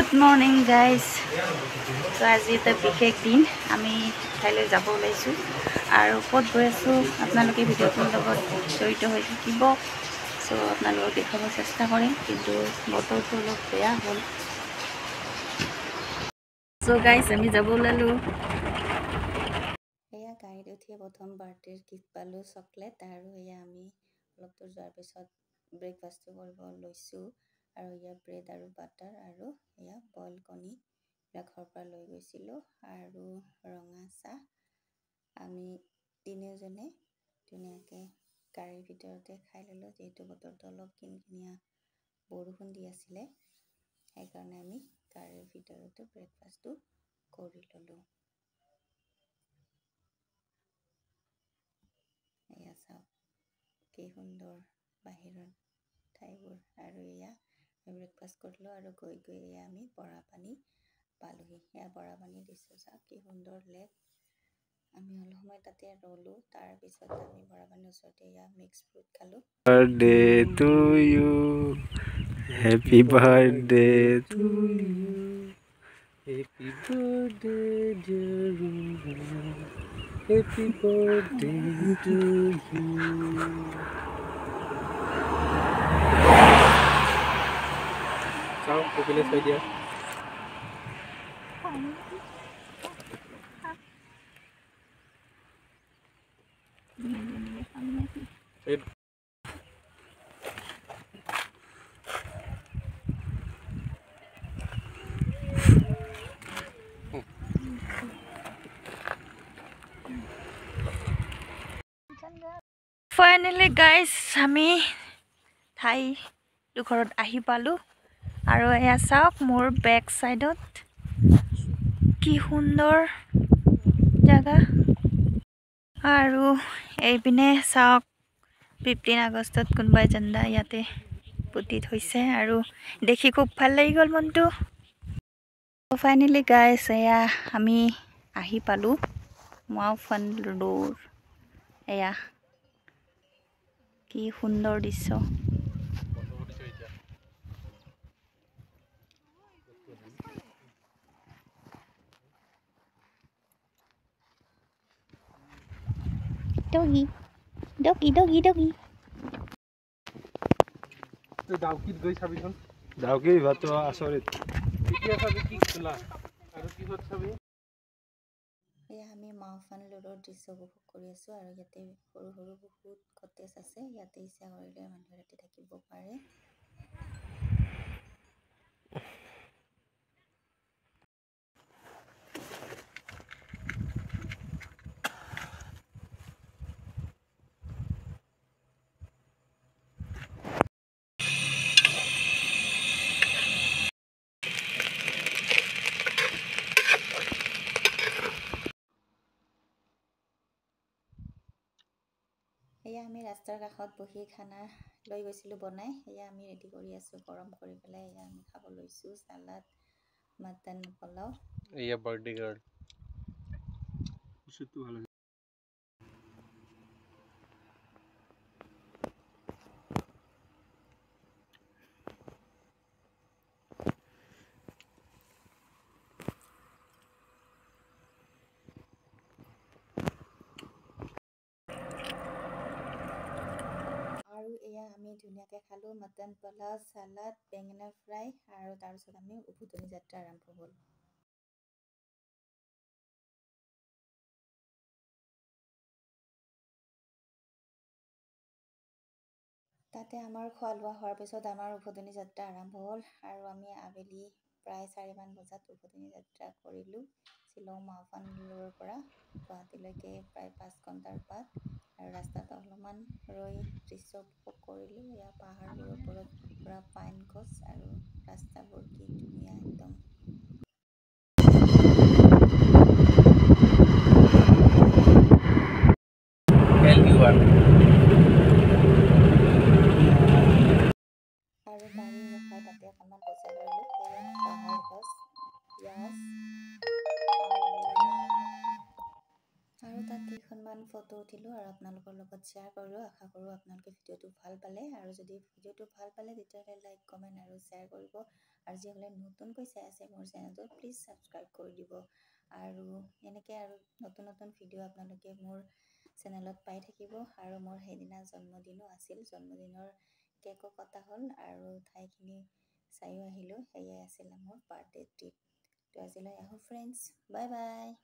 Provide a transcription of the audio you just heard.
Good morning guys. তো আজি এটা বিশেষ দিন, আমি ঠাইলৈ যাব ওলাইছোঁ আৰু ক'ত গৈ আছোঁ আপোনালোকে ভিডিঅ'টোৰ লগত জড়িত হৈ থাকিব। চ' আপোনালোকক দেখুৱাব চেষ্টা কৰিম, কিন্তু বতৰটো অলপ বেয়া হ'ল। চ' গাইজ আমি যাব ওলালোঁ। এয়া গাড়ীত উঠিয়ে প্ৰথম বাৰ্থডেৰ গিফ্ট পালোঁ চকলেট, আৰু এয়া আমি অলপ দূৰ যোৱাৰ পিছত ব্ৰেকফাষ্টটো কৰিব লৈছোঁ। আৰু এয়া ব্ৰেড আৰু বাটাৰ আৰু এয়া বইল কণী এইবিলাক ঘৰৰ পৰা লৈ গৈছিলোঁ, আৰু ৰঙা চাহ। আমি তিনিওজনে ধুনীয়াকৈ গাড়ীৰ ভিতৰতে খাই ল'লোঁ, যিহেতু বতৰটো অলপ কিনকিনীয়া বৰষুণ দি আছিলে, সেইকাৰণে আমি গাড়ীৰ ভিতৰতে ব্ৰেকফাষ্টটো কৰি ল'লোঁ। এয়া চাওক কি সুন্দৰ বাহিৰৰ ঠাইবোৰ। আৰু এয়া ব্ৰেকফাষ্ট কৰিলোঁ আৰু গৈ গৈ এয়া আমি বৰাপানী পালোহি। এয়া বৰাপানী দিছোঁ, চাওক কি সুন্দৰ লেক। আমি অলপ সময় তাতে ৰ'লোঁ, তাৰপিছত আমি বৰাপানীৰ ওচৰতে এয়া মিক্স ফ্ৰুট খালোঁ। Birthday to you, happy birthday to you, happy birthday dear Runa, happy birthday to you. চাওঁ কপিলে থৈ দিয়া। ফাইনেলি গাইজ আমি ঠাই ঘৰত আহি পালোঁ। আৰু এয়া চাওক মোৰ বেক চাইডত কি সুন্দৰ জাগা। আৰু এইপিনে চাওক 15 আগষ্টত কোনোবাই ঝাণ্ডা ইয়াতে পুতি থৈছে, আৰু দেখি খুব ভাল লাগি গ'ল মনটো। ফাইনেলি গাইজ এয়া আমি আহি পালোঁ মাওফানলুৰ। এয়া কি সুন্দৰ দৃশ্য। Doggy, doggy, doggy, doggy. ডাউকিত গৈ চাবিচোন। ডাউকি ভাতটো আচৰিত। এতিয়া চাবি কি খোলা আৰু কিহত চাবি। এয়া আমি মাওফানলুৰৰ দৃশ্য উপভোগ কৰি আছোঁ। আৰু ইয়াতে সৰু সৰু বহুত কটেজ আছে, ইয়াতে ইচ্ছা কৰিলে মানুহে ৰাতি থাকিব পাৰে। এয়া আমি ৰাস্তাৰ কাষত বহি খানা লৈ গৈছিলোঁ বনাই। এয়া আমি ৰেডি কৰি আছোঁ গৰম কৰি পেলাই। এয়া আমি খাব লৈছোঁ চালাড, মাটন পোলাও। এয়া বাৰ্থডে গাৰ্ল। আৰু এয়া আমি ধুনীয়াকৈ খালোঁ মটন পোলাও, চালাড, বেঙেনা ফ্ৰাই। আৰু তাৰপিছত আমি উভতনি যাত্ৰা আৰম্ভ হ'ল। তাতে আমাৰ খোৱা লোৱা হোৱাৰ পিছত আমাৰ উভতনি যাত্ৰা আৰম্ভ হ'ল। আৰু আমি আবেলি প্ৰায় 4মান বজাত উভতনি যাত্ৰা কৰিলোঁ শ্বিলং মাওফানলুৰৰ পৰা গুৱাহাটীলৈকে প্ৰায় 5 ঘণ্টাৰ বাট। আৰু ৰাস্তাত অলপমান ৰৈ দৃশ্য উপভোগ কৰিলোঁ। এয়া পাহাৰবোৰৰ ওপৰত পূৰা পাইন গছ আৰু ৰাস্তাবোৰ কি ধুনীয়া একদম। আৰু গাড়ী ৰখাই তাতে অকণমান বজাৰ কৰিলোঁ। সেয়া বাঁহৰ গছ, পিঁয়াজ আৰু তাত কেইখনমান ফটো উঠিলোঁ আৰু আপোনালোকৰ লগত শ্বেয়াৰ কৰিলোঁ। আশা কৰোঁ আপোনালোকে ভিডিঅ'টো ভাল পালে। আৰু যদি ভিডিঅ'টো ভাল পালে তেতিয়াহ'লে লাইক, কমেণ্ট আৰু শ্বেয়াৰ কৰিব। আৰু যিসকলে নতুনকৈ চাই আছে মোৰ চেনেলটো, প্লিজ ছাবস্ক্ৰাইব কৰি দিব। আৰু এনেকৈ আৰু নতুন নতুন ভিডিঅ' আপোনালোকে মোৰ চেনেলত পাই থাকিব। আৰু মোৰ সেইদিনা জন্মদিনো আছিল, জন্মদিনৰ কেকো কটা হ'ল আৰু ঠাইখিনি চায়ো আহিলোঁ। সেয়াই আছিল মোৰ বাৰ্থডে ট্ৰিপ। তো আজিলৈ আহোঁ ফ্ৰেণ্ডছ, বাই বাই।